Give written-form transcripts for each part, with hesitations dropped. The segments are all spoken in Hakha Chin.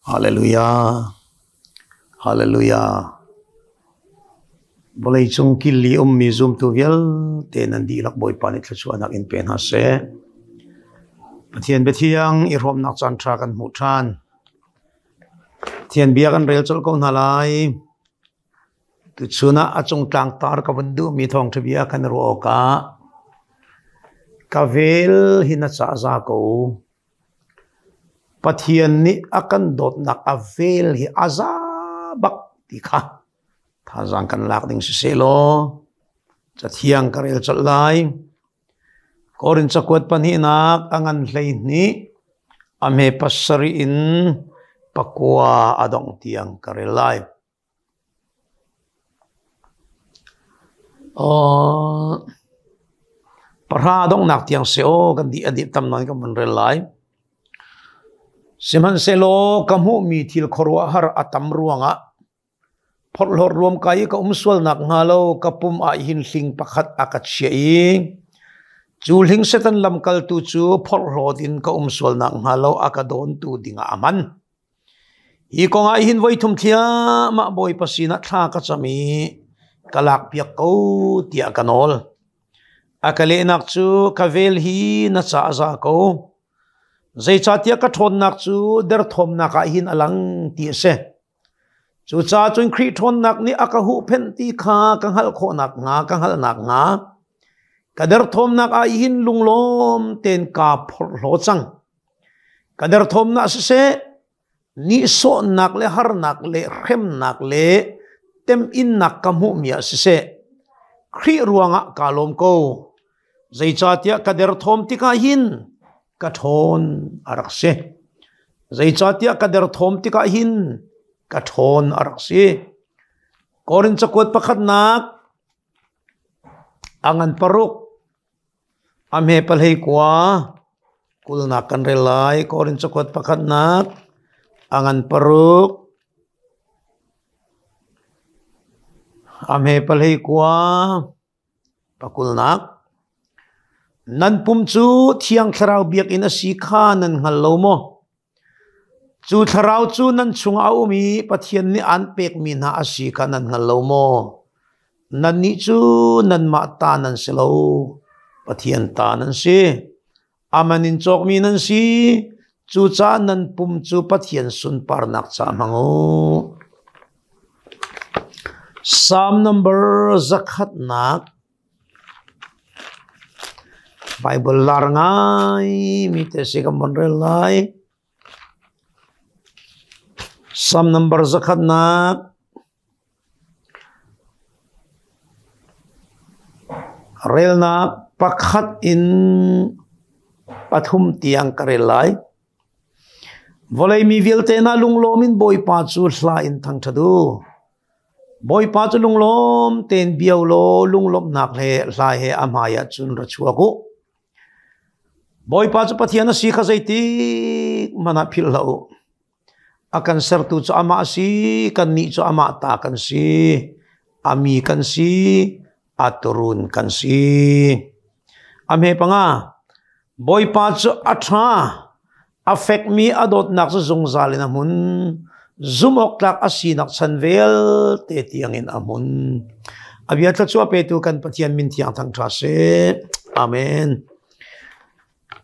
Hallelujah. Hallelujah. Vawleicung killi ummi zumtu vialte nan dihlak Bawipa nih thluachuahnak in pe hna seh. Pathian biathiang i hrawmnak caan ṭha kan hmuh ṭhan. Pathian bia kan rel colh ko hna lai. Tuchun ah a cung tlangtar ka vun duhmi thawngṭha bia kan ruah awkah ka vel hi na cah za ko. Pathian nih a kan dawtnak a vel hi a za bak ti kha thazaang kan lak ding siseh law cathiang ka rel colh lai. Korin cakuat pahnihnak a ngan 12 a hme pasarih in pakua a dongh tiang ka rel lai. Pahra donghnak tiang seh aw kan dih a dih tam nain kan vun rel lai. Sihmanhsehlaw ka hmuhmi thil khuaruahhar a tam ruangah phorhlawt ruamkai i ka um sualnak hnga lo ka pum ah hin hling pakhat a ka chiah i cu hling Satan lamkaltu cu phorhlawt in ka um sualnak hnga lo a ka dawntu dingah a hman. Hi kong ah hin voithum thliahmah Bawipa sinah thla ka cam i ka lakpiak ko tiah ka nawl. A ka lehnak cu ka vel hi na ca a za ko. Zeicahtiah ka ṭhawnnak cu derthawmnak ah hin a lang ti a si. Cucaah cun Khrih ṭhawnnak nih a ka huhphenh ti kha ka hngalh khawh nakhnga, ka hngalh nakhnga, ka derthawmnak ah hin lunglawm tein kaa phorhlaw cang. Ka derthawmnak siseh, nihsawhnak le harnak le hremnak le temhinnak ka hmuhmi ah siseh, Khrih ruangah kaa lawm ko. Zeicahtiah ka derthawm tikah hin ka ṭhawn a rak si. Zeicahtiah ka derthawm tikah hin ka ṭhawn a rak si. Korin cakuat pakhatnak a ngan paruk A hme pahlei kua kulnak kan rel lai. Korin cakuat pakhatnak a ngan paruk. A hme pahlei kua pakulnak. Nan pum cu Thiang Thlarau biakinn a si kha nan hngal lo maw? Cu thlarau cu nan chungah a um i Pathian nih aan pekmi hna a si kha nan hngal lo maw? Nannih cu nanmah ta nan si lo, Pathian ta nan si. A man in cawkmi nan si. Cucaah nan pum cu Pathian sunparnak ca hmang u. Psalm number zakhatnak Bible lar ngai mi te si kan von rel lai. Psalm number zakhatnak relnak pakhat in pathum tiang ka rel lai. Vawlei mi vialte hna lunglawm in Bawipa cu hla in thangṭhat u. Bawipa cu lunglawm tein bia u law lunglawmhnak he hla he a hmaiah cun ra chuak u. Bawipa cu Pathian a si kha zeitik hmanh ah philh hlah u. A kan sertu cu amah a si, kannih cu amah ta kan si, a mi kan si, a turun kan si. A hme panga, Bawipa cu a ṭha, a fekmi a dawtnak cu zungzal in a hmun. Zumhawktlak a sinak chan vialte tiangin a hmun. A bia thluachuah petu kan Pathian min thiang thangṭha seh. Amen.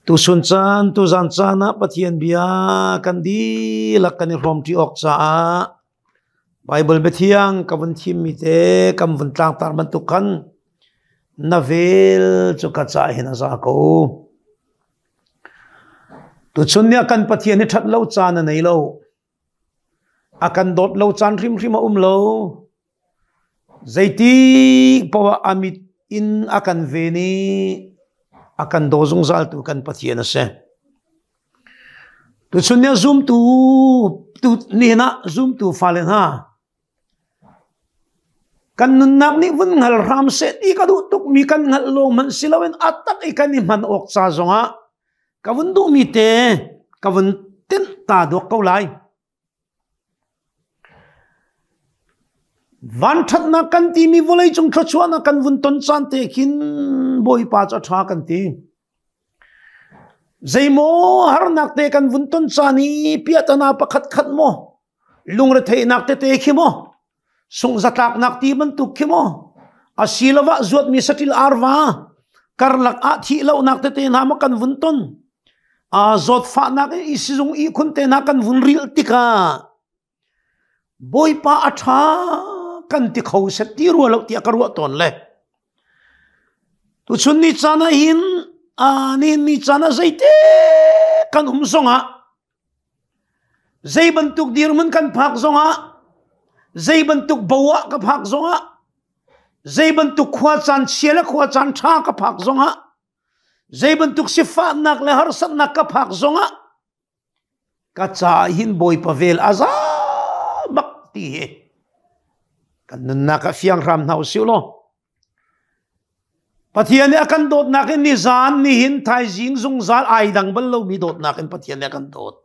Tusun caan, tuzan caan ah Pathian bia kan dihlak kan i hrawmṭi awk caah Baibal biathiang ka vun thimmi te kan vun tlangtar bantuk khan na vel cu ka ca hin a za ko. Tuchun ni ah kan Pathian hi ṭhat lo caan a nei lo. A kan dawt lo caan hrimhrim a um lo. Zeiti poah a mit in a kan ven i a kan daw zungzaltu kan Pathian a si. Tuchun ni ah zumtu tu nihin ah zumtu fale hna kan nunnak nih vun hngal hram seh ti ka duh tukmi kan hngalh lo hmanh si loin a tak i kan i hman awk ca zongah ka vun duhmi te ka vun tinh ta duak ko lai. Vanṭhatnak kan timi vawleicung thluachuahnak kan vun ton caan te khin Bawipa cu a ṭha kan ti. Zeimaw harnak te kan vun ton caan i piahtana pakhat khat maw, lungretheihnak tete khi maw, sungzatlaknak ti bantuk khi maw, asiloah zuatmi saṭil arva karlak ah thih lonak tete hna maw kan vun ton, zawtfahnak i sizung ihkhun te hna kan vun rilh tikah Bawipa a ṭha kan ti kho set ti rua lo tiah ka ruah tawn le. Tuchun ni caan ah hin ni ni caan ah zeite kan um zongah zei bantuk dirhmun kan phak zongah zei bantuk bo ah ka phak zongah zei bantuk khua caan chia le khua caan ṭha ka phak zongah zei bantuk sifahnak le harsatnak ka phak zongah Ka caah hin Bawipa vel a za bak ti hi kan nunnak ah fiang hram hna usih law Pathian nih a kan dawtnak in nizan nihin thaizing zungzal ai dang bal lomi dawtnak in Pathian nih a kan dawt.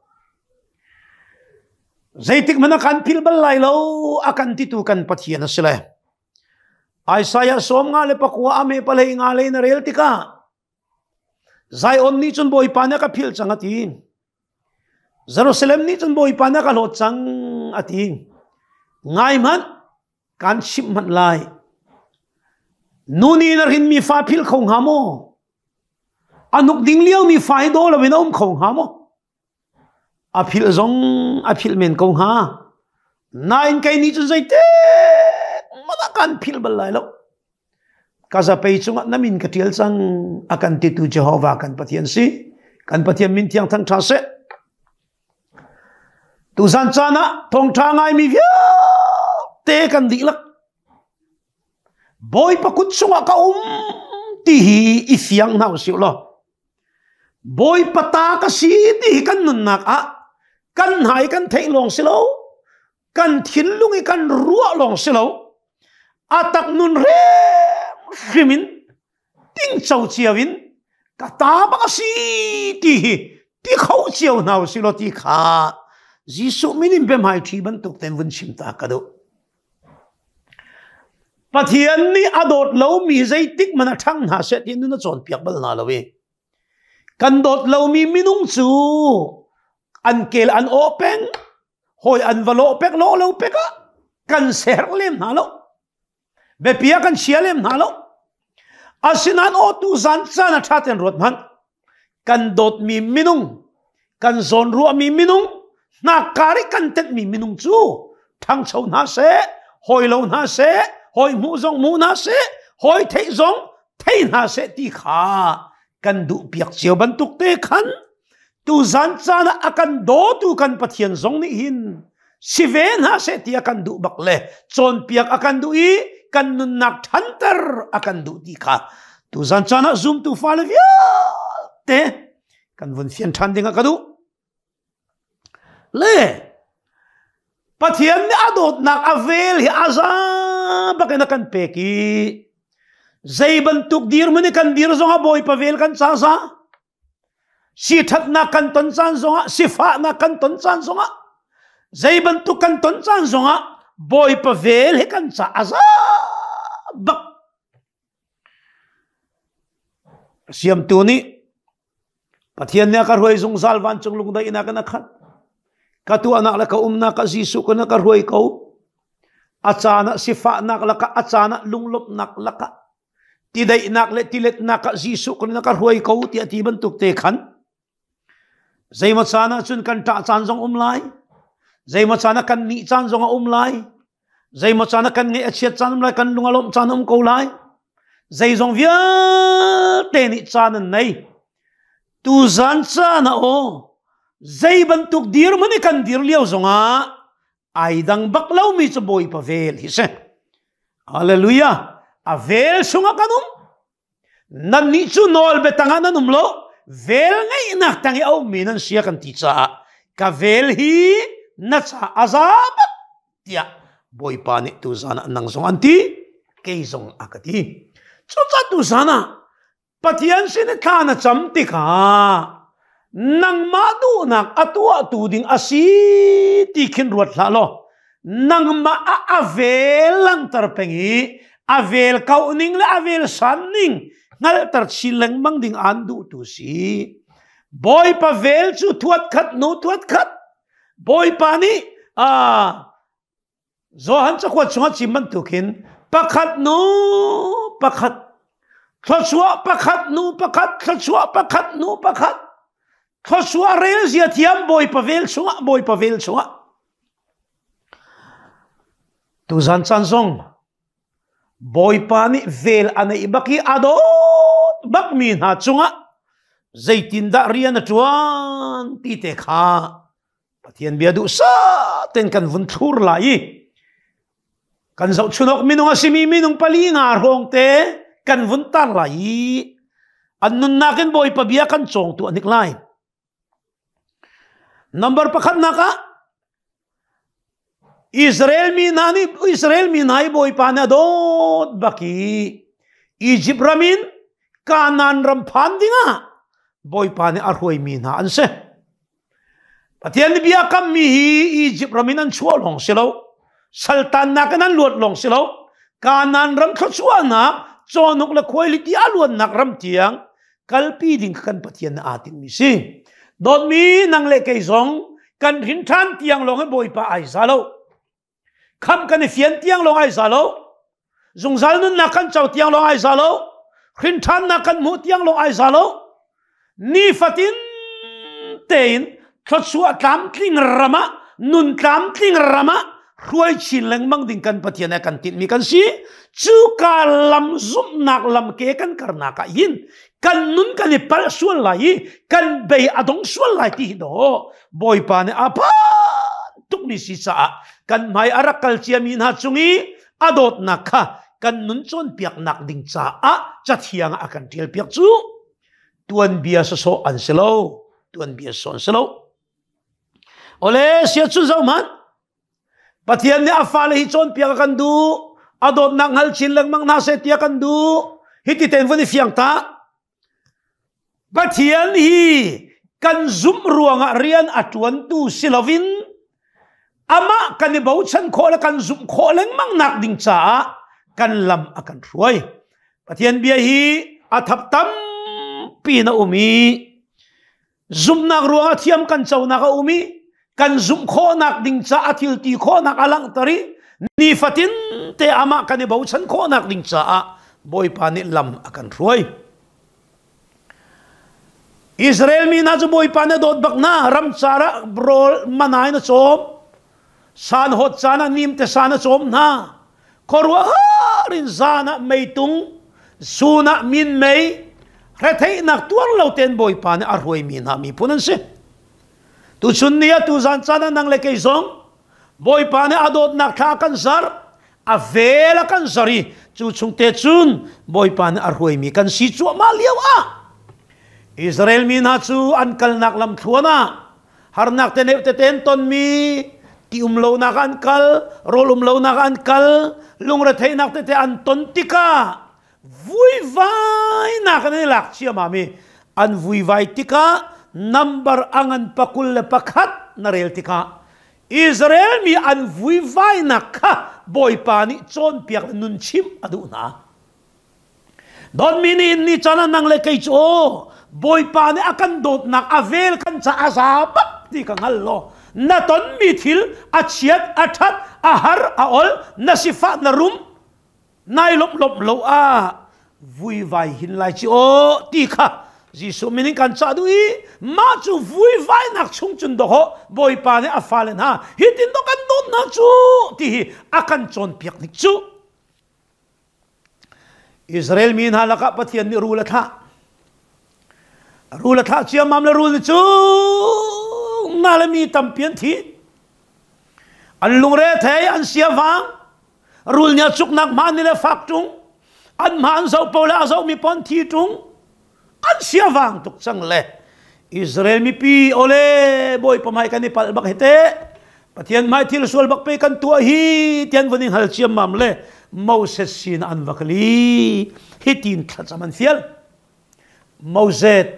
Zeitik hmanh a kan philh bal lai lo a kan titu kan Pathian a si le. Isaiah 59 a me palei nga le na rel tikah Zion nih cun Bawipa nih a ka philh cang a ti. Jerusalem nih cun Bawipa nih a ka hlawt cang a ti. Ngai hmanh, kan chimh hmanh lai. Nu nih na hrinmi fa philh kho hnga maw? A nuk ding liomi fa hi daw loin a um kho hnga maw? A philh zong a philh men ko hnga. Nain kei nih cun zeitik hmanh ah kan philh bal lai lo. Ka zapei cungah na min ka ṭial cang a kan titu Jehovah kan Pathian si. Kan Pathian min thiang thang ṭha seh. Tuzan caan ah thawngṭha ngaimi vialte kan dihlak Bawipa kut chungah ka um ti hi i fiang hna usih law Bawipa ta ka si ti hi kan nunnak ah kan hna i kan theih lawng si lo kan thinlung i kan ruah lawng si lo a tak nun hrimhrim in tingco cio in ka ta bak a si ti hi ti kho cio hna si law ti kha Jesuh min in biahmai ṭhi bantuk ten vun chim ta ka duh. Pathian nih a dawt lomi zeitik hmanh a ṭhang hna seh ti nun a cawnpiak bal hna lo i kan dawt lomi minung cu an kel an aw peng hawi an va lawh pek lawh lo pek ah kan ser lem hna lo biapi ah kan chia lem hna lo asinain aw tu zan caan a ṭha ten ruat hmanh kan dawtmi minung kan zawnruahmi minung hnakkar i kan tenhmi minung cu ṭhangcho hna seh hawi lo hna seh hawi hmuh zong hmu hna seh hawi theih zong thei hna seh ti kha kan duhpiak cio bantuk te khan tuzan caan ah a kan dawtu kan Pathian zong nih hin si ve hna seh ti a kan duh bak le cawnpiak a kan duh i kan nunnak ṭhanter a kan duh ti kha tuzan caan ah zumtu fale vialte kan vun fian ṭhan ding ah ka duh. Le Pathian nih a dawtnak a vel hi a za bak in a kan pek i zei bantuk dirhmun i kan dir zong ah Bawipa vel kan ca za Siṭhatnak kan ton caan zongah, sifahnak kan ton caan zongah, zei bantuk kan ton caan zongah Bawipa vel hi kan ca a za bak. Siamtu nih Pathian nih a ka hruai zungzal vancung lungdaihnak in a khat. Ka tuahnak le ka umnak ah Jesuh ka na ka hruai ko. A caan ah sifahnak lakah, a caan ah lunglawmhnak lakah tidaihnak le tiletnak ah Jesuh kan na ka hruai ko tiah ti bantuk te khan zeimaw caan ah cun kan ṭah caan zong um lai zeimaw caan ah kan nih caan zong a um lai zeimaw caan ah kan ngaih a chiat caan um lai kan lung a lawmh caan um ko lai zeizong vialte nih caan an nei tuzan caan ah aw zei bantuk dirhmun i kan dir lio zongah ai dang bak lomi cu Bawipa vel hi si. Hallelujah. A vel sungah kan um. Nannih cu nawl biatang ah nan um lo. Vel ngeihnak tang i a ummi nan sia kan ti caah ka vel hi na ca a za bak tiah Bawipa nih tuzan ah nang zong an ti kei zong a ka ti. Cucaah tuzan ah Pathian sin i thla na cam tikah nangmah duhnak a tuahtu ding a si ti khin ruat hlah law nangmah a a vel langhter peng i a vel kauh ning le a vel san ning hngalhter chin lengmang ding aan duhtu si. Bawipa vel cu thuat khat nu thuat khat. Bawipa nih Johan cakuat chungah chim bantukin pakhat nu pakhat thluachuah pakhat nu pakhat thluachuah pakhat nu pakhat thluachuah rel zia thiam Bawipa vel chungah Bawipa vel chungah tuzan caan zong Bawipa nih vel a neih bak i a dawt bakmi hna cungah zeitindah rian a ṭuan ti te kha Pathian bia duhsah ten kan vun thlur lai i kan zohchunhawk minung a simi minung pali nga hrawng te kan vun tar lai i an nunnak in Bawipa bia kan cawng tu anik lai. Number pakhatnak ah Israel mi hna nih Israel mi hna i Bawipa nih a dawt bak i Egypt ram in Kanaan ram phan dingah Bawipa nih a hruaimi hna an si. Pathian nih bia kammi hi Egypt ram in an chuah lawng si lo. Saltannak in an luat lawng si lo. Kanaan ram thluachuahnak cawhnuk le khuailiti a luannak ram tiang kalpi ding kha kan Pathian nih aa tinhmi si. Dawtmi nang le kei zong kan hrin ṭhan tiang lawng in Bawipa ai za lo. Khamh kan i fian tiang lawng ai za lo. Zungzal nunnak kan co tiang lawng ai za lo. Hrin ṭhannak kan hmuh tiang lawng ai za lo. Nifatin tein thluachuah tlamtling ram ah nun tlamtling ram ah hruai chin lengmang ding kan Pathian he kan tinhmi kan si. Cuka lam zumhnak lam ke kan karnak ah hin kan nun kan i palh sual lai i kan bei a dong sual lai ti hi daw Bawipa nih a phan tukmi si caah kan hmai a rak kal ciami hna cung i a dawtnak kha kan nun cawnpiaknak ding caah cathiang ah a kan ṭial piak cu tuanbia sawsawh an si lo tuanbia sawsawh an si lo ole sia cu zoh hmanh Pathian nih a fale hi cawnpiak a kan duh a dawtnak hngal chin lengmang hna seh tiah kan duh hiti ten vun i fiang ta Pathian hi kan zumh ruangah rian a ṭuantu si loin amah kan i bochan khawh le kan zumh khawh lengmang nak ding caah kan lam a kan hruai. Pathian bia hi a thap tampi na um i zumhnak ruangah thiam kan conak a um i kan zumh khawhnak ding caah thil ti khawhnak a langhter i nifatin te amah kan i bochan khawhnak ding caah Bawipa nih lam a kan hruai. Israel mi hna cu Bawipa nih a dawt bak hna ramcar ah rawl manai na cawm san hot caan ah nimte san a cawm hna khuaruahhar in zan ah meitung sun ah minmei retheihnak tuar lo tein Bawipa nih a hruaimi hna miphun an si tuchun ni ah tuzan caan ah nang le kei zong Bawipa nih a dawtnak thla a kan zar a vel a kan zar i cu chungte cun Bawipa nih a hruaimi kan si cuahmah lio ah Israel mi hna cu an kalnak lamthluan ah harnak te neu tete an tonmi ti um lonak an kal rawl um lonak an kal lungretheihnak tete an ton tikah vuivainak an i lak ciamam i an vuivai tikah number angan pakul le pakhat na rel tikah Israel mi an vuivainak kha Bawipa nih cawnpiak le nun chimh a duh hna. Dawtmi nih ni caan ah nang le kei cu aw Bawipa nih a kan dawtnak a vel kan ca a za bak ti ka hngal law na tonmi thil a chiat a ṭhat a har a ol na sifah na rum nai lawmh lawmh lo ah vuivai hin lai ci aw ti kha Jesuh min in kan cah duh i mah cu vuivainak chung cun dawh Bawipa nih a fale hna hitin dawh kan dawt hna cu ti hi a kan cawnpiak nik cu Israel mi hna lakah Pathian nih rul a thlah. Rul a thlah ciammam le rul nih cu na le mi tampi an thi. An lungre thei an siavang. Rul nih a cuknak hma ni le fak ṭung. An hma an zoh po le a zohmi pon thi ṭung. An siavang tuk cang le Israel mipi ole Bawipa hmai kan i palh bak hi teh Pathian hmai thil sual bak pe kan tuah hi tian vun i hngal ciammam le Moses sin an va kali hi tin thlacam an fial Moses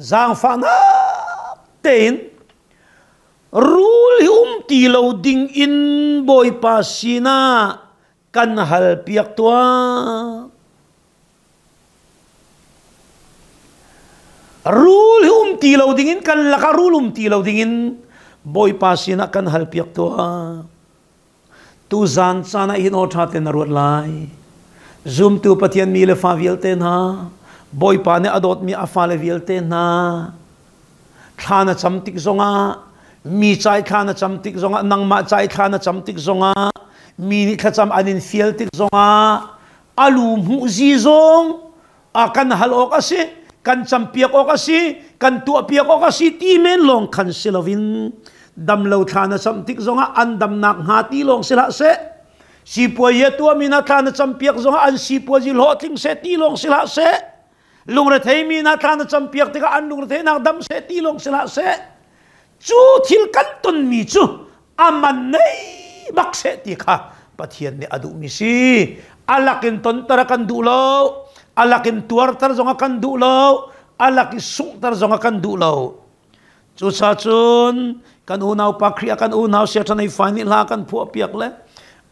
zaangfahnak tein rul hi um ti lo ding in Bawipa sinah kan hal piak tuah. Rul hi um um ti lo dingin, kan lakah rul um ti lo dingin Bawipa sinah kan halpiak tuah. Tuzan caan ah hin aw ṭha tein na ruat lai. Zumtu Pathian mi le fa vialte hna, Bawipa nih a dawtmi a fale vialte hna, thla na cam tik zongah, mi ca i thla na cam tik zongah, nangmah ca i thla na cam tik zongah, mi nih thlacam an in fial tik zongah, alu hmuh zi zong a kan hal awk a si, kan campiak awk a si, kan tuahpiak awk a si ti men lawng khan si loin damlo thla na cam tik zongah an damnak hnga ti lawng si hlah seh. Sipuai a tuahmi hna thla na campiak zongah an sipuazi hlawhtling seh ti lawng si hlah seh. Lungretheimi hna thla na campiak tikah an lungretheihnak dam seh ti lawng si hlah seh. Cu thil kan tonmi cu a man nei bak seh ti kha Pathian nih a duhmi si. A lakin tonter a kan duh lo, a lakin tuarter zong a kan duh lo, a lak i sunghter zong a kan duh lo. Cucaah cun kan unau pa Khrih ah kan unau siaṭhan ei fai nih hla kan phuah piak le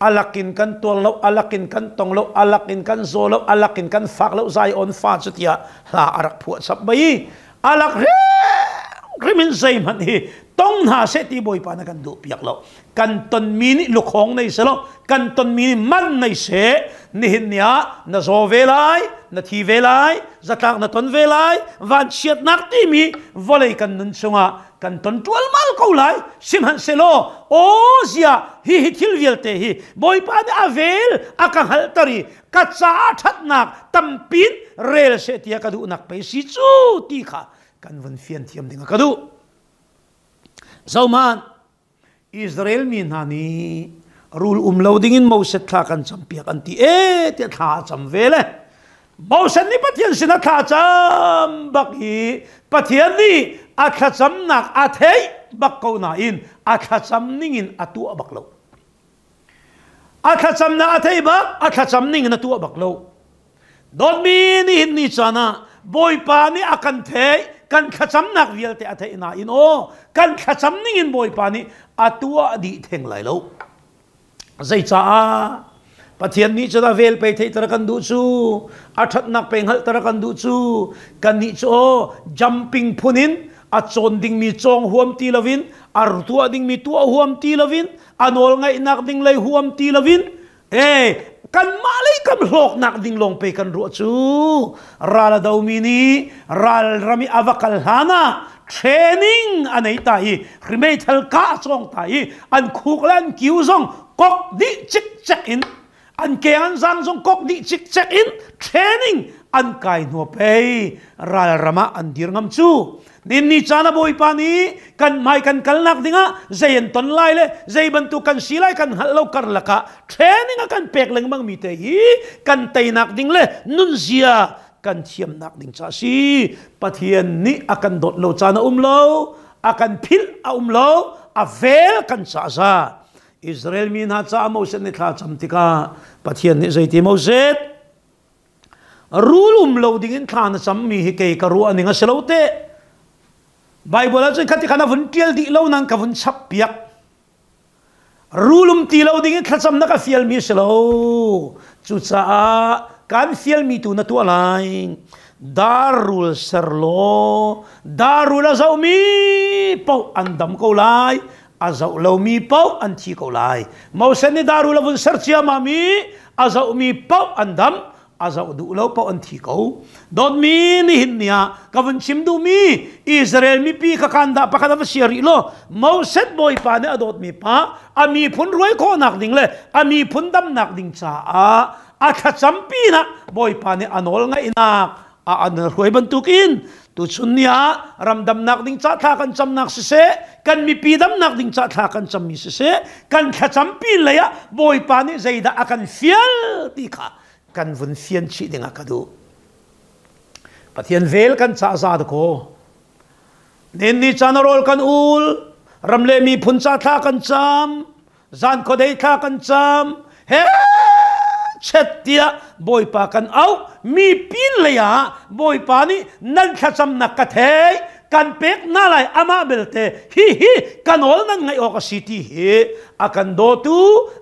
a lakin kan tuar lo, a lakin kan tong lo, a lakin kan zaw lo, a lakin kan fak lo, Zion fa cu tiah hla a rak phuah chap bai. A lak hrimhrim in zeihmanh hi tong hna seh ti Bawipa na kan duh piak lo. Kan tonmi nih lukhawng nei seh law, kan tonmi nih man nei seh, nihin ni ah na zaw ve lai, na thi ve lai, zatlak na ton ve lai, vanchiatnak timi vawlei kan nun chungah kan ton ṭualmal ko lai. Sihmanhsehlaw aw zia hi hi thil vialte hi Bawipa nih a vel a ka hngalhter i ka caah ṭhatnak tampin rel seh tiah ka duhnak pei si cu ti kha kan vun fian thiam ding a ka duh. Zohhmanh, Israel mi hna nih rul um lo dingin Moses thla kan campiak an ti e tiah thla a cam ve le Moses nih Pathian sinah thla cam bak hi Pathian nih a thlacamnak a theih bak ko nain a thlacam ningin a tuah bak lo. A thlacamnak a theih bak, a thlacam ningin a tuah bak lo. Dawtmi nihin ni caan ah Bawipa nih a kan theih, kan thlacamnak vialte a theih nain aw, kan thlacam ningin Bawipa nih a tuah dih theng lai lo. Zeicaah? Pathian nih cun a vel pei theihter kan duh cu, a ṭhatnak pei hngalhter kan duh cu, kannih cu aw jumping phun in a cawn dingmi cawng huam ti loin, a tuah dingmi tuah huam ti loin, a nawl ngaihnak ding lei huam ti loin, e kanmah lei kan hlawknak ding lawng pe kan ruah cu ral a domi nih ral ram i a va kal hlan ah training a nei ta i meithal kah cawng ta i an khuk le an kiu zong kok dih cikcek in an ke an zang zong kok dih cikcek in training an kai hnu pei ral ram ah an dir ngam cu. Ninni caan a Bawipa nih kan hmai kan kalnak dingah zei an ton lai le zei bantuk kan si lai kan hngalh lo karlak ah training a kan pek lengmang mi te hi kan teinak ding le nunzia kan thiamnak ding ca si. Pathian nih a kan dawt lo caan a um lo, a kan philh a um lo, a vel kan ca za. Israel mi hna caah Moses nih thla cam tikah Pathian nih zeiti Moses Rul um lo dingin thla na cammi hi kei ka ruah ning a si lo te. Bible ah cun khati khan a vun ṭial dih lo nan ka vun chap piak. Rul um ti lo dingin thlacam na ka fialmi a si lo. Cucaah kan fialmi tu na tuah lai. Dar rul ser law, dar rul a zohmi paoh an dam ko lai. A zoh lomi paoh an thi ko lai. Moses nih darul a vun ser ciammam i a zohmi paoh an dam, a zoh duh lo paoh an thi ko. Dawtmi nihin ni ah ka vun chim duhmi Israel mipi kha kan dah pakhat a va sia rih law Moses Bawipa nih a dawtmi pa a miphun ruai khawhnak ding le a miphun damnak ding caah a thlacam pinah Bawipa nih a nawl ngaihnak a an hruai bantukin tuchun ni ah ramdamnak ding ca thla kan camnak siseh, kan mipi damnak ding ca thla kan cammi siseh, kan thlacampi lei ah Bawipa nih zeidah a kan fial ti kha kan vun fian chih ding ah ka duh. Pathian vel kan ca za ko nen ni caan rawl kan ul, ram le miphun ca thla kan cam, zan khuadei thla kan cam, he chet tiah Bawipa kan auh. Mi pin lei ah Bawipa nih nan thlacamnak ka thei, kan pek hna lai, amah belte hi hi ka nawl nan ngaih awk a si ti hi a kan dawtu,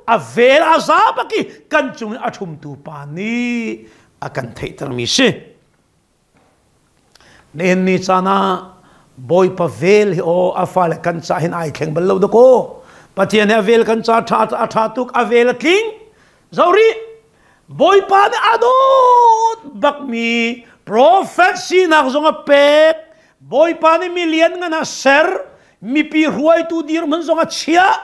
a vel a za bak i kan cung i a ṭhumtu pa nih a kan theihtermi si. Nihin ni caan ah Bawipa vel hi aw a fale kan ca hin ai thleng bal lo dakaw. Pathian he a vel kan ca tha a tha tuk a vel a tling. Zori Bawipa nih a dawt bakmi prophet sinak zong a pek. Bawipa nih mi lian ngan a ser, mipi hruaitu dirhmun zong a chiah,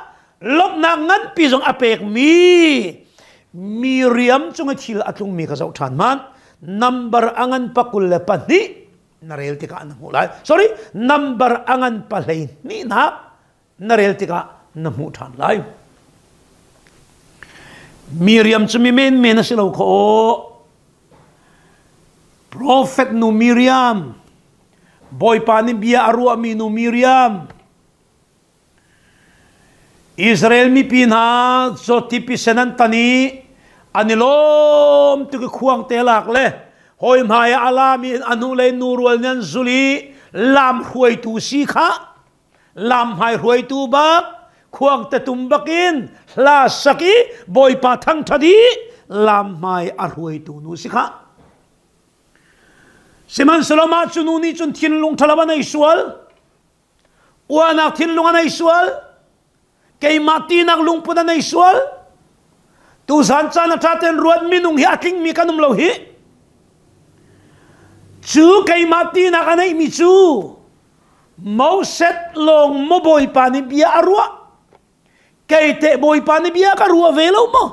lawmhnak nganpi zong a pekmi Miriam cung i thil a tlungmi ka zoh ṭhan hmanh. Number a ngan pakul le pahnih na rel tikah na hmuh lai. Sorry, number a ngan pahlei hnihnak na rel tikah na hmuh ṭhan lai. Miriam cu mi menmen a si lo kho. Prophet nu Miriam, Bawipa nih bia a ruahmi nu Miriam, Israel mipi hna zawtipi sen an tan i an i lawm tuk i khuang te lak le hawi hmai ah a lam i a hnulei nu rual nih an zul i lam hruaitu si kha lam hmai hruaitu bak khuang te tum bakin hla sak i Bawipa thangṭhat i lam hmai a hruaitu nu si kha. Sihmanhsehlaw mah cu nu nih cun thinlung ṭhalo a nei sual. Uanak thinlung a nei sual. Keimah tinak lungput a nei sual. Tuzan caan a ṭha tein ruat minung hi a tlingmi kan um lo hi. Cu keimah tinak a neihmi cu Moses lawng maw Bawipa nih bia a ruah? Kei teh Bawipa nih bia ka ruah ve lo maw?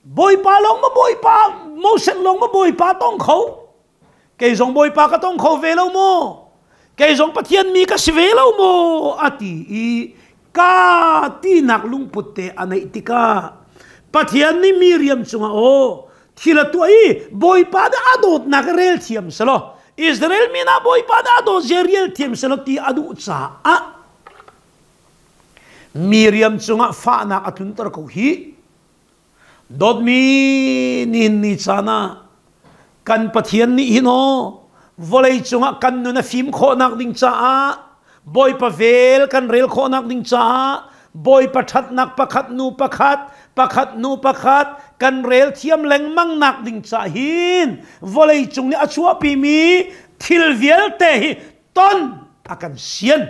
Bawipa lawng maw Bawipa Moses lawng maw Bawipa tong kho? Kei zong Bawipa ka tong kho ve lo maw? Kei zong Pathian mi ka si ve lo maw? A ti i ka tinak lungput te a neih tikah Pathian nih Miriam cungah aw thil a tuah i Bawipa nih a dawtnak rel thiam selaw Israel mi hna Bawipa nih a dawt zia rel thiam selaw ti a duh caah Miriam cungah fahnak a tlunter ko hi. Dawtmi nihin ni caan ah kan Pathian nih hin aw vawlei cungah kan nun a fim khawhnak ding caah Bawipa vel kan rel khawhnak ding caah Bawipa ṭhatnak pakhat nu pakhat pakhat nu pakhat kan rel thiam lengmang nak ding caah hin vawlei cung nih a chuahpimi thil vialte hi ton a kan sian.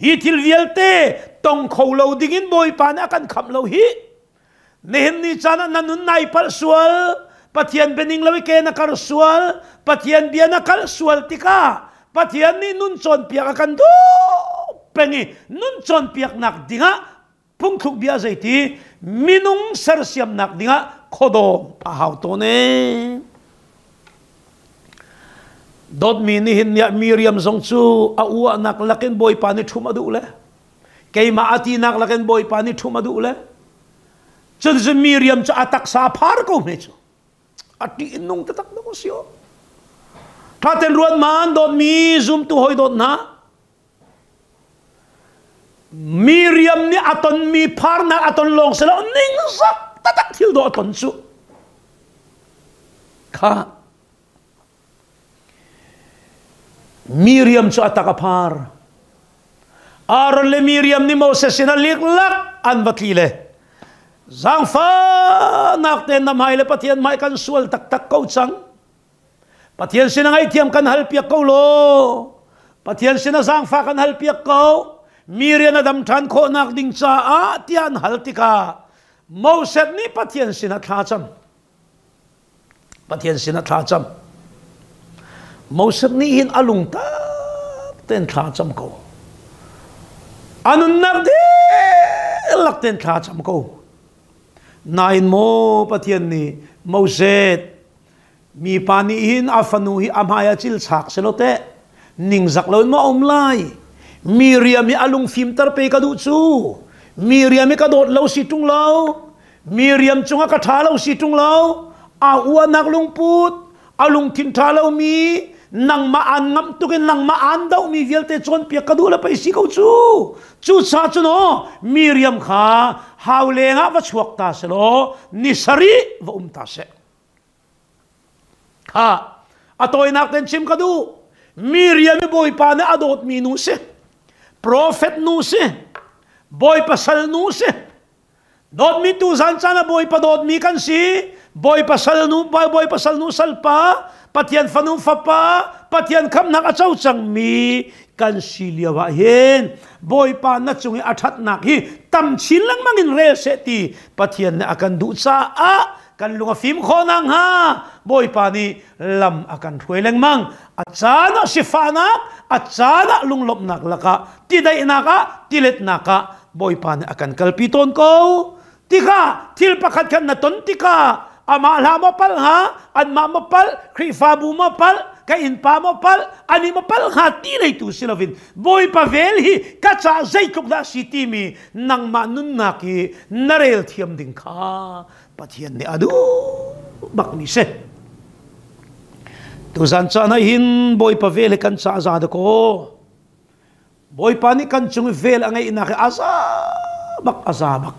Hi thil vialte tong kho lo dingin Bawipa nih a kan khamh lo hi. Nihin ni caan ah na nun nai palh sual, Pathian bianing lo i ke na kar sual, Pathian bia na kalh sual tikah Pathian nih nun cawnpiak a kan duh peng i nun cawnpiaknak dingah Phungthluk bia zeiti minung sersiamnak dingah khuadawm a hau tawn ee. Dawtmi nihin ni ah Miriam zong cu a uahnak lakin Bawipa nih ṭhum a duh le keimah a tinak lakin Bawipa nih ṭhum a duh le cun cun Miriam cu a taksa a phar ko hme cu a ṭih in nung taktak dawh a si aw. Ṭha ten ruat man dawtmi zumtu hawi dawt hna Miriam nih a tonmi pharnak a ton lawng si lo ningzak taktak thil dawh a ton cu. Kha Miriam cu a tak a phar. Aaron le Miriam nih Moses sin a liklak an va tli le zaangfahnak tein na hmai le Pathian hmai kan sual taktak ko cang. Pathian sin a ngaihthiam kan halpiak ko law Pathian sin a zaangfah kan halpiak ko mi rian a dam ṭhan khawhnak ding caah tiah an hal tikah Moses nih Pathian sin a thla cam Pathian sin a thla cam Moses nih hin a lung tak tein thla cam ko a nunnak dihlak tein thla cam ko nain maw Pathian nih Moses Mipa nih hin a fanu hi a hmai ah cil chak selaw teh ningzak loin maw a um lai? Miriam hi a lung fimter pe ka duh cu. Miriam hi ka dawt lo si ṭung lo. Miriam cungah ka ṭha lo si ṭung lo. A uahnak lungput, a lungthin ṭha lomi, nangmah aan ngamh tuk in nangmah aan dohmi vialte cawnpiak ka duh le pei si ko cu. Cucaah cun aw Miriam kha hau lengah va chuak ta selaw ni sarih va um ta seh. Kha a tawinak ten chim ka duh. Miriam i Bawipa nih a dawtmi nu si. Profet nu si. Bawipa sal nu si. Dawtmi tu zan caan ah Bawipa dawtmi kan si. Bawipa salnu Bawipa salnu salpa, Pathian fanu fapa, Pathian khamnak a co cangmi kan si lio ah hin Bawipa na cung i a ṭhatnak hi tam chin lengmang in rel seh ti Pathian nih a kan duh caah kan lung a fim khawh nakhnga Bawipa nih lam a kan hruai lengmang. A caan ah sifahnak, a caan ah lunglawmhnak lakah, tidaihnak ah, tiletnak ah Bawipa nih a kan kalpi tawn ko. Tikah thil pakhat khan na ton tikah amah hlah maw palh hnga, anmah maw palh, Khrihfabu maw palh, ka innpa maw palh, ani maw palh hnga ti leitu si loin Bawipa vel hi ka caah zeitluk dah si timi nangmah nunnak i na rel thiam ding kha Pathian nih a duh bak mi si. Tuzan caan ah hin Bawipa vel hi kan caah za dakaw. Bawipa nih kan cung i vel a ngeihnak hi a za bak a za bak.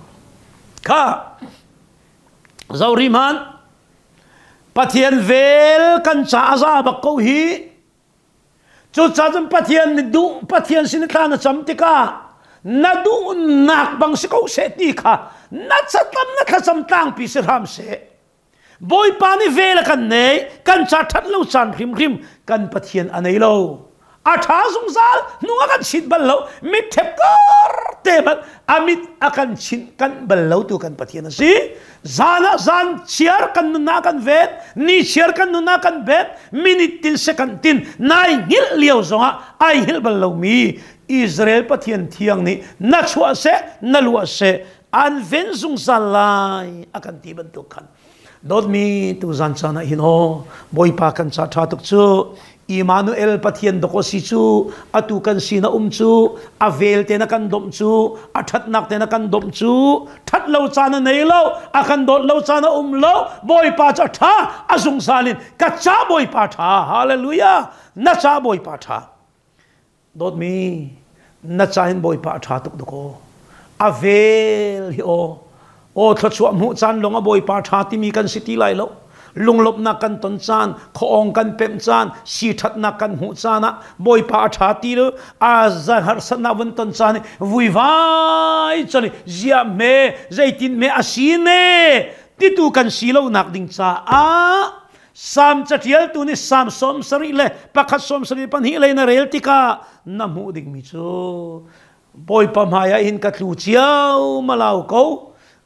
Kha zori hmanh Pathian vel kan ca a za bak ko hi. Cucaah cun Pathian nih duh Pathian sin i thla na cam tikah na duhnak bang si ko seh ti kha na catlam na thlacam tlangpi si hram seh. Bawipa nih vel a kan nei, kan ca ṭhat lo caan hrimhrim kan Pathian a nei lo. A ṭha zungzal, hnung a kan chit bal lo, mit ṭhep kar te hmanh a mit a kan chinh kanh bal lo tu kan Pathian a si. Zan ah zan chiar kan nunnak kan ven, ni chiar kan nunnak kan ven, minute tin second tin nai hngilh lio zongah ai hngilh bal lomi Israel Pathian thiang nih na chuah seh, na luah seh, an ven zungzal lai a kan ti bantuk khan dawtmi tuzan caan ah hin aw Bawipa kan ca ṭha tuk cu Immanuel Pathian dawk si cu atu kan sin a um cu a vel te na kan domh cu a ṭhatnak te na kan domh cu ṭhat lo caan a nei lo a kan dawt lo caan a um lo Bawipa cu a ṭha a zungzal in ka ca Bawipa ṭha hallelujah na ca Bawipa ṭha Dawtmi, na ca hin Bawipa a ṭha tuk dakaw. A vel hi aw. Aw thluachuah hmuh caan lawng a Bawipa ṭha timi kan si ti lai lo. Lunglawmhnak kan ton caan, khuaawng kan pemh caan, si ṭhatnak kan hmuh caan ah Bawipa a ṭha ti lo, a harsatnak vun ton caan i vuivai cun ziah hme, zeitin hme a si ne titu kan si lonak ding caah Salm caṭialtu nih Salm 71 le pakhat 72 lei na rel tikah na hmuh dingmi cu Bawipa hmaiah hin ka tlu cio malau ko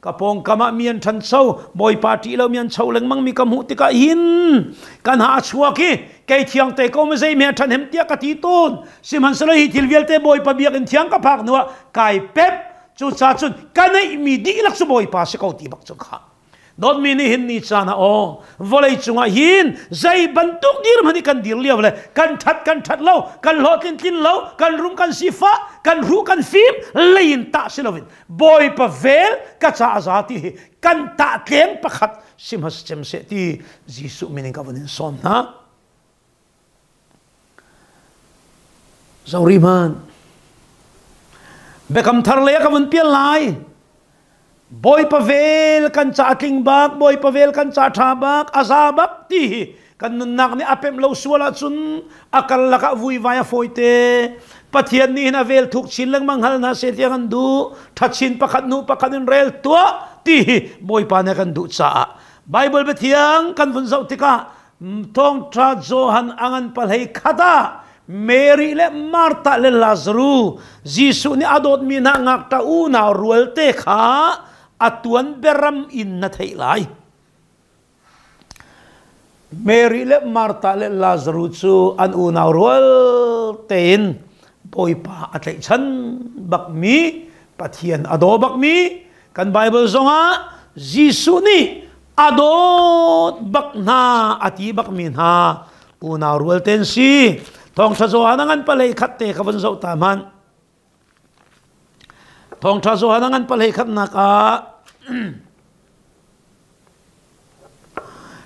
ka pawngkam ah mi an ṭhancho Bawipa ṭih lo mi an cho lengmang mi ka hmuh tikah hin kan ha a chuak i kei thiang te ko ma zei me a ṭhahnem tiah ka ti tawn sihmanhsehlaw hi thil vialte Bawipa biakinn thiang ka phak hnuah kai pep cucaah cun ka neihmi dihlak cu Bawipa si ko ti bak cu kha Dawtmi nih hin ni caan ah aw vawlei cungah hin zei bantuk dirhmun i kan dir lio le kan ṭhat kan ṭhat lo kan hlawhtlin tlin lo kan rum kan sifah kan hruh kan fim lei in tah si loin Bawipa vel ka ca a za ti hi kan tah tleng pakhat si hmasa cem seh ti Jesuh min in ka vun in sawm hna. Zori hmanh. Biakam thar lei ah ka vun pial lai. Bawipa vel kan ca tling bak, Bawipa vel kan ca ṭha bak, a za bak ti hi kan nunnak nih a pemh lo sual ahcun a kal lakah vuivai a fawite. Pathian nih hin a vel thuk chin lengmang hal hna seh tiang an duh. Ṭha chin pakhat hnu pakhat in rel tuah ti hi Bawipa nih a kan duh caah Bible biathiang kan vun zoh tikah Thawngṭha Johan a ngan pahlei khat ah Mary le Martha le Lazaru Jesuh nih a dawtmi hna ngakṭah unau rualte kha a tuan biaram in na theih lai. Mary le Martha le Lazaru cu an unau rual tein Bawipa a tlaihchan bakmi Pathian a daw bakmi kan Bible zongah Jesuh nih a dawt bak hna a ti bakmi hna unau rual ten si thawngtha Johan a ngan palei khat te kha vun zoh ta hmanh thawngtha Johan a ngan palei khatnak ah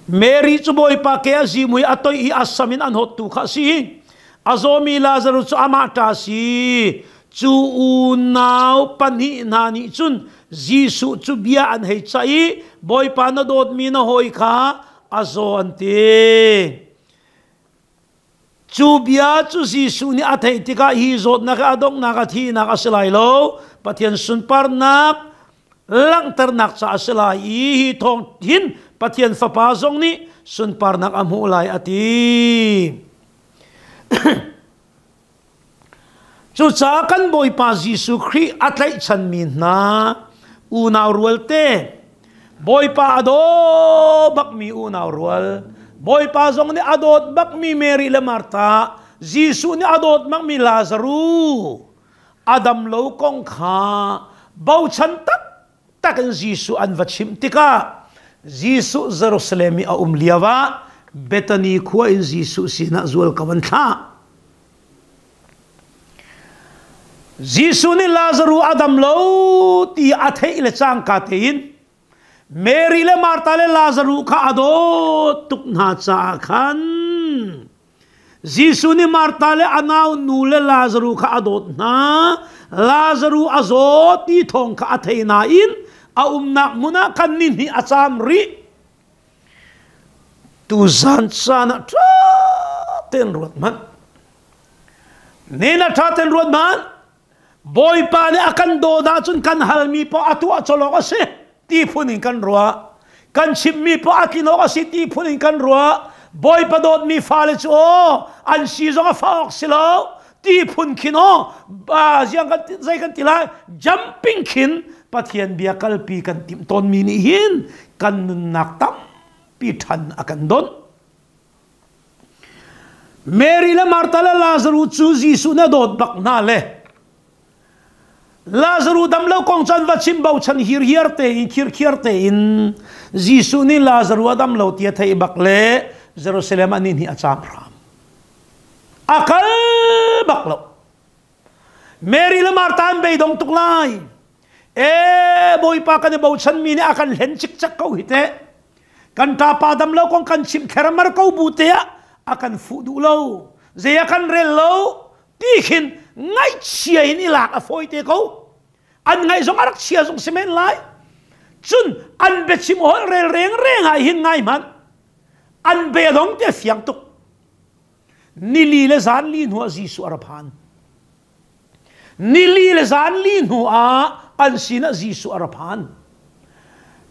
Mary cu Bawipa ke a zimui a toi i a sam in an hawttu kha a si a zawmi Lazarus cu amah ṭa si cu unau pahnih hna nih cun Jesuh cu bia an hei cah i Bawipa na dawtmi na hawi kha a zaw an ti. Cu bia cu Jesuh nih a theih tikah hi zawtnak hi a donghnak a thihnak a si lai lo. Pathian sunparnak langhternak ca a si lai i hi thawng hin Pathian Fapa zong nih sunparnak a hmuh lai a ti. Cucaah kan Bawipa Jesuh Khrih a tlaihchanmi hna unau rualte, Bawipa a daw bakmi unau rual, Bawipa zong nih a dawt bakmi Mary le Martha, Jesuh nih a dawt bakmi Lazaru, a dam lo kong kha bochan taktak in Jesuh an va chimh tikah Jesuh Jerusalem i a um lio ah Bethany khua in Jesuh sinah zual ko an thlah. Jesuh nih Lazaru a dam lo ti a theih le cangka tein Mary le Martha le Lazaru kha a dawt tuk hna caah khan Jesuh nih Martha le a nau nu le Lazaru kha a dawt hna. Lazaru a zaw ti thawng kha a thei nain a umnak hmun ah khan ni hnih a caam rih. Tuzan caan ah ṭha tein ruat hmanh. Nin ah ṭha tein ruat hmanh. Bawipa nih a kan dawt ahcun kan halmi poah a tuah colh awk a si ti phun in kan ruah. Kan chimmi poah a tlin awk a si ti phun in kan ruah. Bawipa dawtmi fale cu aw an si zong a fa awk si lo ti phun khin aw ziang kan zei kan ti lai jumping khin Pathian bia kalpi kan timh tawnmi nih hin kan nunnak tampi ṭhan a kan donh. Mary le Martha le Lazaru cu Jesuh na dawt bak hna le Lazaru dam lo kong cun va chim bochan hirhiar tein khirkhiar tein Jesuh nih Lazaru a dam lo ti a theih bak le Jerusalem ah ni hnih a caam hram. A kal bak lo. Mary le Martha an beidong tuk lai. E Bawipa kan i bochanmi nih a kan hlen cikcek ko hi teh. Kan ṭapa dam lo kong kan chimh thlermar ko bu te ah a kan fuh duh lo. Zei a kan rel lo ti khin ngaihchia in i lak a fawi te ko. An ngaih zong a rak chia zong si men lai. Cun an biachim holh rel reng reng ah hin ngai hmanh. An be dong te fiang tuk. Nili le zanli hnu ah Jesuh a ra phan. Nili le zanli hnu ah an sinah Jesuh a ra phan.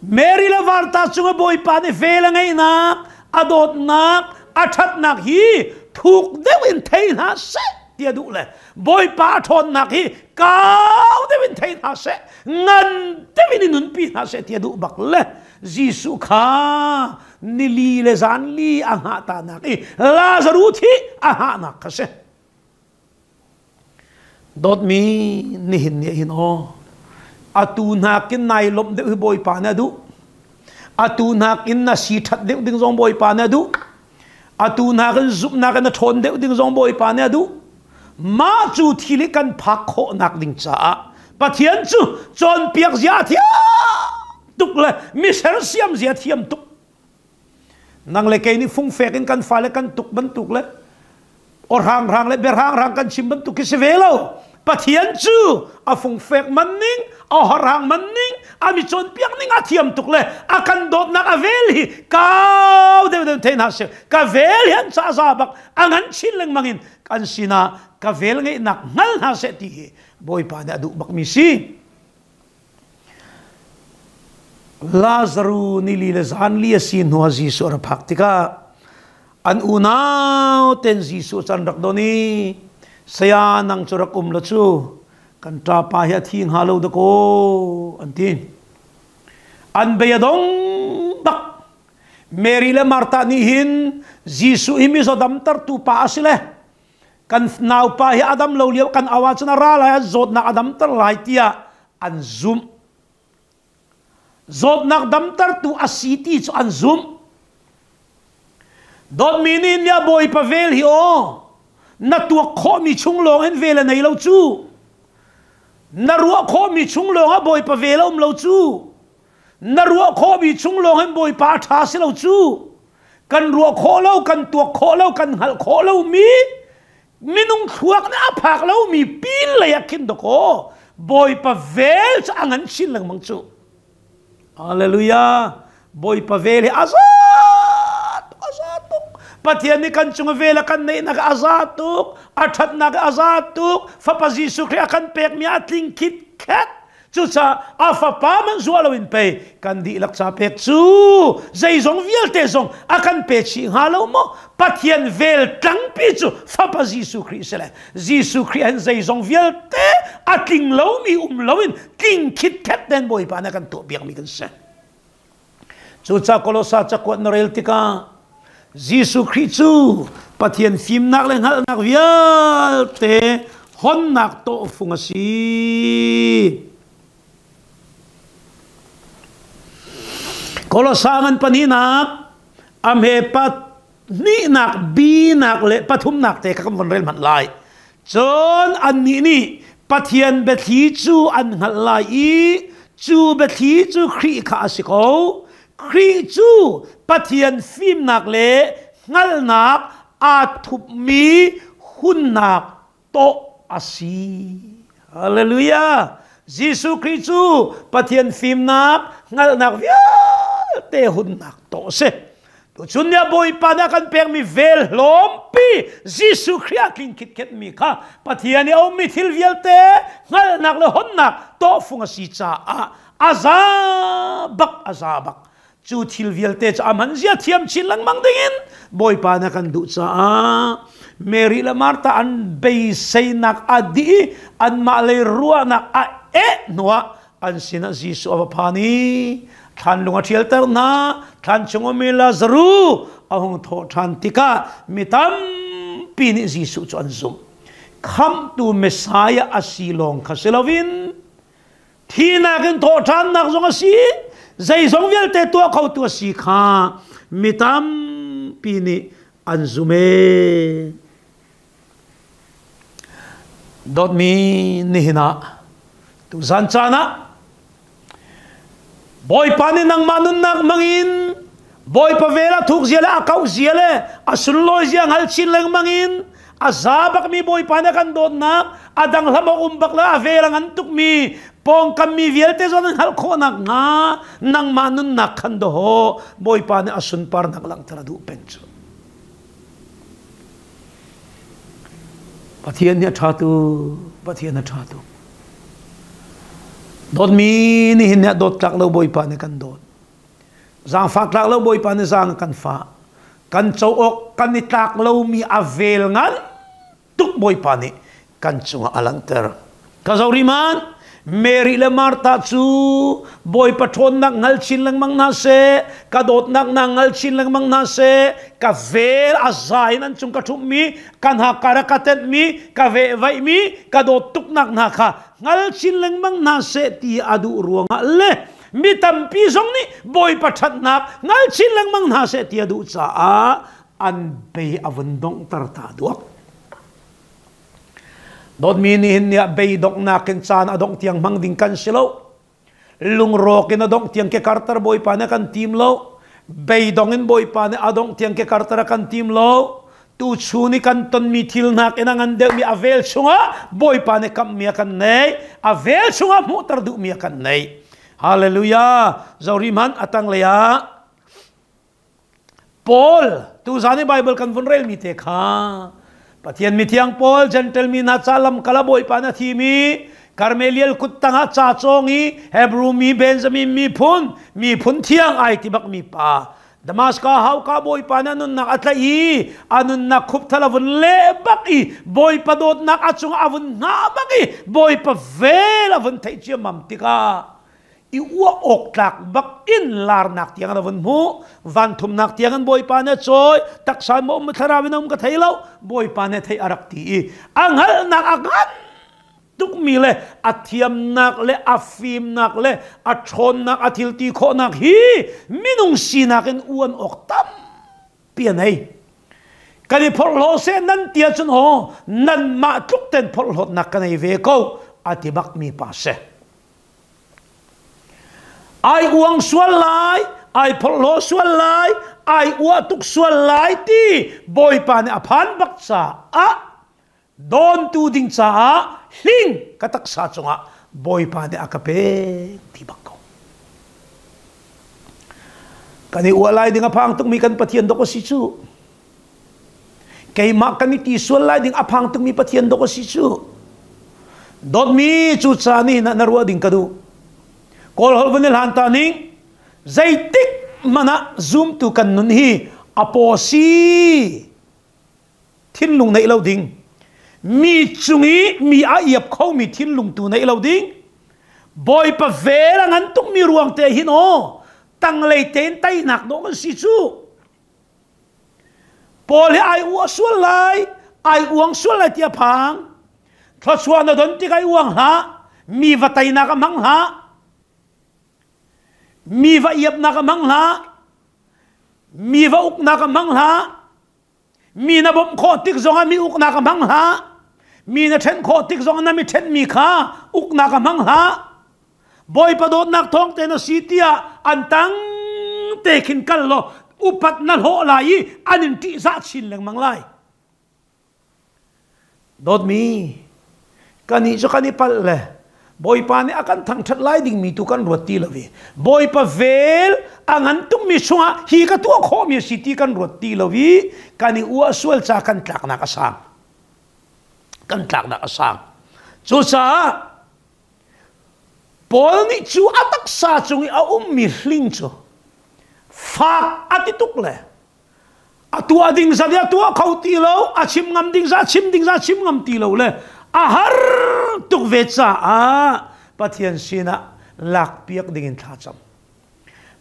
Mary le Martha cungah Bawipa nih vel a ngeihnak, a dawtnak, a ṭhatnak hi thuk deuh in thei hna seh ti a duh le Bawipa a ṭhawnnak hi kau deuh in thei hna seh, ngan deuh in i nunpi hna seh ti a duh bak le Jesuh kha nili le zanli a hngah tanak i Lazaru thi a hngahnak kha si. Dawtmi nihin ni hin aw atu nakin nai lawmh deuh hi Bawipa nih a duh. Atu nakin na si ṭhat deuh ding zong Bawipa nih a duh. Atu nakin zumhnak in na ṭhawn deuh ding zong Bawipa nih a duh. Mah cu thil hi kan phak khawhnak ding caah Pathian cu cawnpiak zia a thiam tuk le mi sersiam zia thiam tuk. Nang le kei nih fungfek in kan fale kan tuk bantuk le aw hrang le bia hrang kan chim bantuk khi si ve lo. Pathian cu a fungfek man ning, a horang man ning, a mi cawnpiak ning a thiam tuk le a kan dawtnak a vel hi kau deuh deuh thei hna seh. Ka vel hi an ca za bak a ngan chin lengmang in kan sinah ka vel ngeihnak hngal hna seh ti hi Bawipa nih a duh bakmi si. Lazaru nili le zanli a si hnu ah Jesuh a ra phak tikah an unau ten Jesuh cu an rak don i saya nang cu rak um la cu kan ṭapa hi a thi hnga lo dakaw an ti. An bei a dong bak. Mary le Martha nih hin Jesuh hi mizaw damtertu pa a si le kan naupa hi a dam lo lio kan au ahcun a ra lai an zawtnak a damter lai tiah an zumh. Zawtnak damtertu a si ti cu an zumh. Dawtmi nih nia Bawipa vel hi aw na tuak khawhmi chung lawng in vel a nei lo cu. Na ruah khawhmi chung lawng ah Bawipa vel a um lo cu. Na ruah khawhmi chung lawng hin Bawipa a ṭha si lo cu. Kan ruah khawh lo, kan tuak khawh lo, kan hngalh khawh lomi minung thluak nih a phak lomi pin lei ah khin dawkaw Bawipa vel cu a ngan chin lengmang cu. Hallelujah. Bawipa vel hi a za tuk, a za tuk. Pathian nih kan cung vel a kan neihnak a za tuk, a ṭhatnak a za tuk. Fapa Jesuh Khrih a kan pekmi a tling khit khet. Cucaah a fapa man zuah loin pei kan dihlak ca pek cu zeizong vialte zong a kan pe chih hnga lo maw? Pathian vel tlangpi cu fapa Jesuh Khrih si le Jesuh Khrih hin zeizong vialte a tling lomi um loin tling khitkhet ten Bawipa nih a kan tuahpiakmi kan si. Cucaah Kolosa cakuat na rel tikah Jesuh Khrih cu Pathian fimnak le hngalhnak vialte honnak tawhfung a si. Kolosa ngan pahnihnak a hme pahnihnak binak le pathumnak te kha kan von rel hmanh lai. Cun annih nih Pathian biathli cu an hngalh lai i cu biathli cu Khrih kha a si ko. Khrih cu Pathian fimnak le hngalhnak aa thupmi hunnak tawh a si. Hallelujah! Jesuh Khrih cu Pathian fimnak, hngalhnak vialte hunnak tawh a si. Tuchun ni ah Bawipa nih a kan pekmi vel hlawmpi Jesuh Khrih ah tling khitkhetmi kha Pathian i a ummi thil vialte hngalhnak le honnak tawhfung a si caah a za bak a za bak cu thil vialte cu a man zia thiam chin lengmang dingin Bawipa nih a kan duh caah Mary le Martha an beiseinak a dih i anmah lei ruahnak a eh hnuah an sinah Jesuh a va phan i thlanlung a ṭhialter hna thlan chung ummi Lazaru a hung thawh ṭhan tikah mi tampi nih Jesuh cu an zumh khamhtu Messiah a si lawng kha si loin thinak in thawh ṭhannak zong a si zeizong vialte tuah khotu a si kha mi tampi nih an zum e Dawtmi nihin ah tuzan caan ah Bawipa nih nangmah nunnak hmangin Bawipa vel a thuk zia le a kauh zia le a sunlawi zia hngal chin lengmang in a za bakmi Bawipa nih a kan dawtnak a dang hlam a um bak le a vel a ngan tukmi pawngkam mi vialte zong an hngalh khawh nakhnga nangmah nunnak khan dawh Bawipa nih a sunparnak langhter a duh peng cu. Pathian nih a ṭha tu, Pathian a ṭha tu. Dawtmi nihin nih dawt tlak lo Bawipa nih kan dawt. Zaangfak tlak lo Bawipa nih zaang a kan fah. Kan co awk kan i tlak lomi a vel ngan tuk Bawipa nih kan cungah a langhter. Ka zo riman Mary le Martha cu Bawipa ṭhawnnak hngal chin lengmang hna seh, ka dawtnak na hngal chin lengmang hna seh, ka vel a za in an cung ka ṭhumhmi, ka hnakar a ka tenhmi, ka vehvaihmi, ka dawt tuknak hna kha hngal chin lengmang hna seh ti a duh ruangah le mi tampi zong nih Bawipa ṭhatnak hngal chin lengmang hna seh ti a duh caah an bei a vun donghter ta duak. Dawtmi nihin ni ah beidonghnak in caan a dongh tiang hmang ding kan si lo. Lungrawk in a dongh tiang ke karter Bawipa nih a kan tim lo. Beidong in Bawipa nih a dongh tiang ke karter a kan tim lo. Tuchun i kan tonmi thil nakin a ngan deuhmi a vel chungah Bawipa nih kamhmi a kan nei. A vel chungah hmuhter duhmi a kan nei. Hallelujah. Zori hmanh a tanglei ah Paul tuzan i Bible kan vun relmi te kha Pathian mithiang Paul Gentle mi hna ca lamkal a bawipa na thimi Karmelial kut tangah ca cawng i Hebrew mi Benjamin miphun miphun thiang ai ti bak mi pa Damascus hauka bawipa na nunnak a tlaih i a nunnak khupthal a vun leh bak i bawipa dawtnak a cungah a vun hngah bak i bawipa vel a vun theih ciammam tikah i uah awk tlak bak in larnak tiang an vun hmuh van thumnak tiang an bawipa nih a cawi taksa in um thlarau in um ka thei lo bawipa nih thei a rak ti i a hngalhnak a ngan tukmi le a thiamnak le a fimnak le a ṭhawnnak a thil ti khawhnak hi minung sinak in uan awk tampi a nei kan i phorhlaw seh nan ti ahcun aw nanmah tluk ten phorhlawtnak ka nei ve ko a ti bak mi pa si Ai uang sual lai, ai phorhlaw sual lai, ai uah tuk sual lai ti Bawipa nih a phan bak caah dawntu ding caah hling ka taksa cungah Bawipa nih a ka pek ti bak ko. Kan i uah lai ding a phang tukmi kan Pathian dok a si cu. Keimah kan i ti sual lai ding a phang tukmi Pathian dok a si cu. Dawtmi cu ca nih na ruah ding ka duh. Kawl holh vun i hlan ta ning zeitik hmanh ah zumtu kan nun hi a paw si thinlung neih lo ding mi cung i mi a iap khomi thinlung tu neih lo ding Bawipa vel a ngan tukmi ruang te hin aw tanglei tein teinak dawh kan si cu Paul hi ai uah sual lai ai uang sual lai ti a phang thluachuah na don tik ai uang hlah mi va teinak a hmang hlah mi va iapnak a hmang hlah mi va uknak a hmang hlah Mi na bawmh khawh tik zongah mi uknak a hmang hlah. Mi na ṭhen khawh tik zongah na mi ṭhenmi kha uknak a hmang hlah. Bawipa dawtnak thawng te na si tiah an tang te khin kal law upat na hlawh lai i an in ṭihzah chin lengmang lai. Dawtmi, kannih cu kan i palh le Bawipa nih a kan thangṭhat lai dingmi tu kan ruat ti lo i Bawipa vel a ngan tukmi chungah hi ka tuah khawhmi a si ti kan ruat ti lo i kan i uah sual ca kan tlaknak a sang. Kan tlaknak a sang. Cucaah Paul nih cu a taksa cung i a ummi hling cu fak a ti tuk le a tuah ding zat a tuah kho ti lo a chim ngam ding za chim ding za chim ngam ti lo le a har tuk ve caah Pathian sinah lak piak ding in thla cam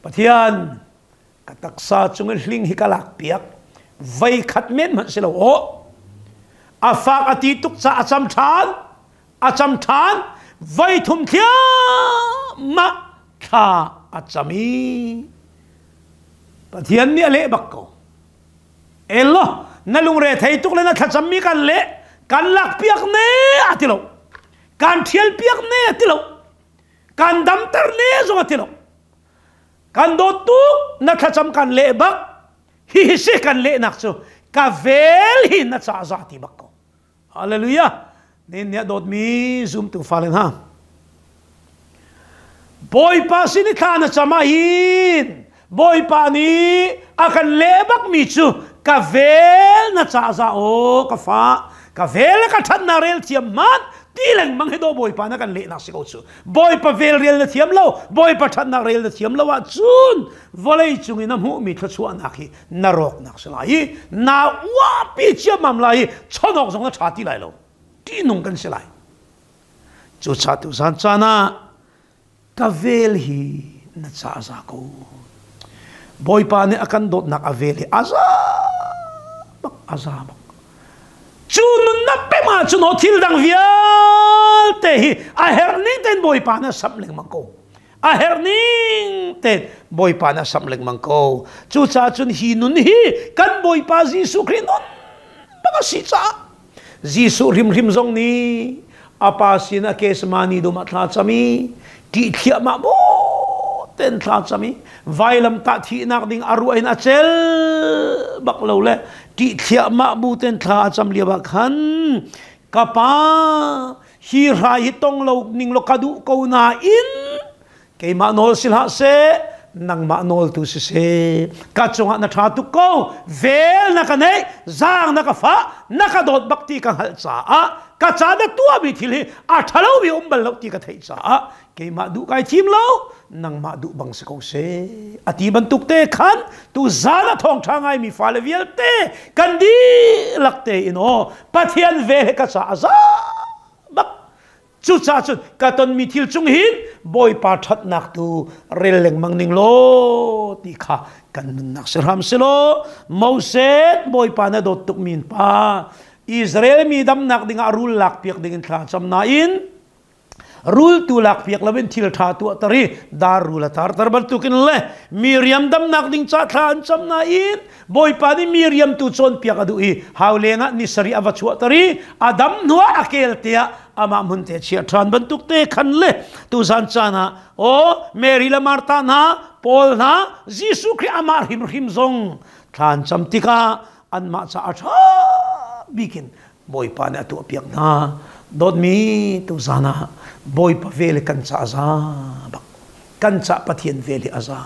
Pathian ka taksa cung i hling hi ka lak piak vei khat men hmanh si lo aw a fak a ti tuk ca a cam ṭhan a cam ṭhan voi thum thliahmah thla a cam i Pathian nih a leh bak ko. Elo na lungre thei tuk le na thlacammi kan leh kan lak piak ne a ti lo. Kan thial piak ne a ti lo. Kan damter ne zong a ti lo. Kan dawt tuk na thlacam kan leh bak. Hi hi si kan lehnak cu ka vel hi na ca za ti bak ko. Hallelujah. Nin nih a dawtmi zumtu fale hna. Bawipa sin i thla na cam ah hin Bawipa nih a kan leh bakmi cu ka vel na ca za aw ka fa ka vel ka ṭhatnak rel thiam hmanh ti lengmang hi daw Bawipa na kan lehnak si ko cu Bawipa vel rel na thiam lo Bawipa ṭhatnak rel na thiam lo ahcun vawlei cung i na hmuhmi thluachuahnak hi na rawknak si lai i naa uahpi ciammam lai i chon awk zong na ṭha ti lai lo ṭihnung kan si lai cucaah tuzan caan ah ka vel hi na ca za ko Bawipa nih a kan dawtnak a vel hi a za bak a za bak cu nunnak pem ahcun aw thil dang vialte hi a herh ning tein Bawipa nih a samh lengmang ko a herh ning te Bawipa nih a samh lengmang ko cucaah cun hi nun hi kan Bawipa Jesuh Khrih nun bak a si caah Jesuh hrimhrim zong nih a pa sin a Gethsemane dum ah thla cam i ṭih thliahmah bu ten thla cam i vailam tah thihnak ding a ruah in a cel bak lo le ṭih thliahmah bu ten thla a cam lio ah khan ka pa Hi hrai hi tong lo ning law ka duh ko nain keimah nawl si hlah seh nangmah nawl tu si seh ka cungah na ṭha tuk ko vel na ka neih zaang na ka fah na ka dawt bak ti ka hngalh caah ka ca na tuahmi thil hi a ṭhalomi um bal lo ti ka theih caah keimah duh kai thim lo nangmah duh bang si ko seh a ti bantuk te khan tu zan a thawngṭha ngaimi fale vialte kan dihlak te in aw Pathian vel he ka ca a za bak cucaah cun ka tonmi thil cung hin Bawipa ṭhatnak tu rel lengmang ning law ti kha kan nunnak si hram si law Moses Bawipa na dawt tukmi pa Israel mi damnak dingah rul lak piak dingin thla cam nain rultu lakpiak loin thil ṭha tuahter i dar rul a tarter bantukin le miriam damnak ding ca thla an cam nain Bawipa nih miriam tu cawnpiak a duh i hau lengah ni sarih a va chuahter i a dam hnuah a kel tiah amah hmun te chiah ṭhan bantuk te khan le tuzan caan ah aw Mary le Martha hna Paul hna Jesuh Khrih amah hrimhrim zong thla an cam tikah anmah ca a ṭha bikin Bawipa nih a tuahpiak hna. Dawtmi tuzan ah Bawipa vel hi kan ca a za bak. Kan ca Pathian vel hi a za.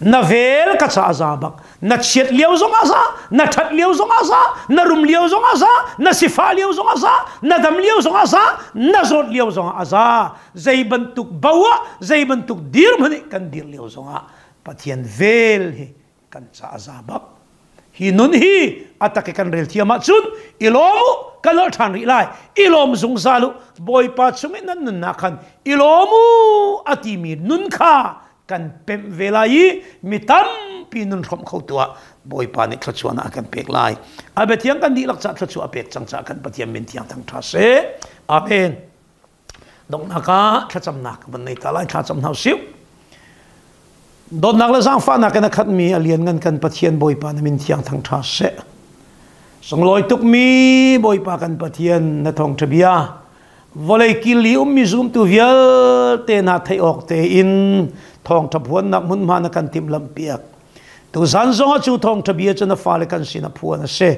Na vel ka ca za bak. Na chiat lio zong ah za, na that lio zong ah za, na rum lio zong ah za, na sifa lio zong ah za, na dam lio zong ah za, na zawt lio zong ah za. Zei bantuk bo ah, zei bantuk dir hmanh kan dir lio zong ah Pathian vel hi kan ca za bak. Hi nun hi atak i kan rel thiam ahcun i lawm u, kan holh ṭhan rih lai. I lawm zungzal u, Bawipa chung i nan nunnak khan i lawm u a timi nun kha kan pemh ve lai i mi tampi nun hrawmh kho tu ah Bawipa nih thluachuahnak a kan pek lai. A biathiang kan dihlak cah thluachuah a pek cang caah kan Pathian min thiang thang ṭha seh. Amen. Donghnak ah thlacamnak van nei ta lai thlacam hna usih. Dawtnak le zaangfahnak in a khatmi a lianngan kan Pathian Bawipa na min thiang thang ṭha seh. Sunglawi tukmi Bawipa kan Pathian na thawngṭha bia vawlei kil i ummi zumtu vialte hna theih awk tein thawngṭha phuannak hmunhma na kan timhlamhpiak. Tuzan zongah cu thawngṭha bia cu na fale kan sin a phuan a si.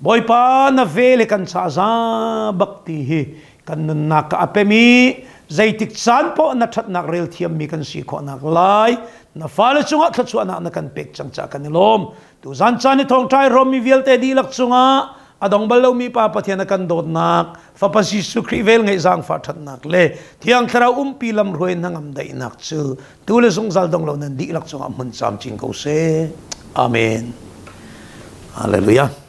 Bawipa na ve le kan ca za bak ti hi kan nunnak ka a pem i zeitik caan poah na ṭhatnak rel thiammi kan si khawhnak lai na fale cungah thluachuahnak na kan pek cang caah kan i lawm. Tuzan caan i thawngṭha i hrawmmi vialte dihlak cungah a dong bal lomi Pa Pathian a kan dawtnak, Fapa Jesuh Khrih vel ngeih zaangfah ṭhatnak le Thiang Thlarau umpi lamhruai hnangam daihnak cu tu le zungzal dong lo nan dihlak cungah hmun camcin ko seh. Amen. Hallelujah.